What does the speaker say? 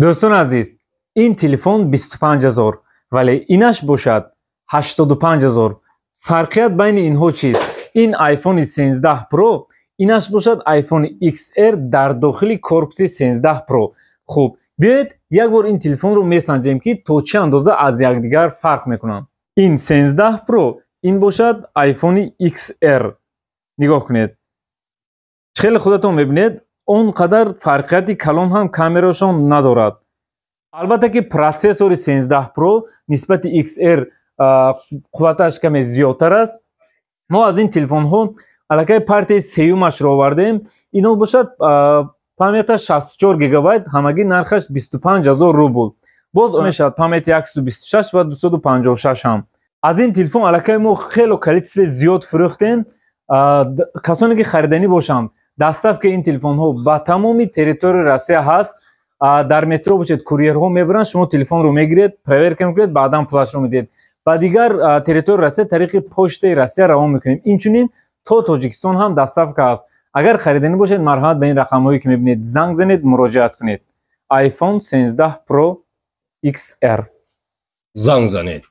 Дӯстони азиз, ин телефон 25 ҳазор, вале инаш бошад 85 ҳазор. Фарқият байни инҳо чист? Ин iPhone 13 Pro, инаш бошад iPhone XR дар дохили корпуси 13 Pro. Хуб, биёед, як бор ин телефонро месанҷем, ки то чӣ андоза аз якдигар фарқ мекунанд. Ин 13 Pro, ин бошад iPhone XR. Нигоҳ кунед, хеле худатон мебинед, он қадар фарқияти калон ҳам камерашон надорад. Албатта ки процессори 13 Pro нисбати XR қувваташ каме зиёдтар аст. Мо аз ин телефонҳо аллакай партияи сеюмашро овардем. Ино бошад памяташ 64 гигабайт, ҳамагӣ нархаш 25 ҳазор рубл. Боз мешавад памяти 126 ва 256 ҳам. Аз ин телефон аллакай мо хело количестве зиёд фурӯхтем. Касоне ки хариданӣ бошанд, доставкаи ин телефонҳо ба тамоми территорияи Россия ҳаст. Дар метро бошед, курьерҳо мебаранд, шумо телефонро мегиред, проверка мекунед, баъдан пулашро медиҳед. Ба дигар территорияи Россия тариқи Почтаи Россия равон мекунем. Инчунин то Тоҷикистон ҳам доставка ҳаст. Агар хариданӣ бошед, марҳамат, ба ин рақамҳое ки мебинед, занг занед, муроҷиат кунед. iPhone 13 Pro XR. Занг занед.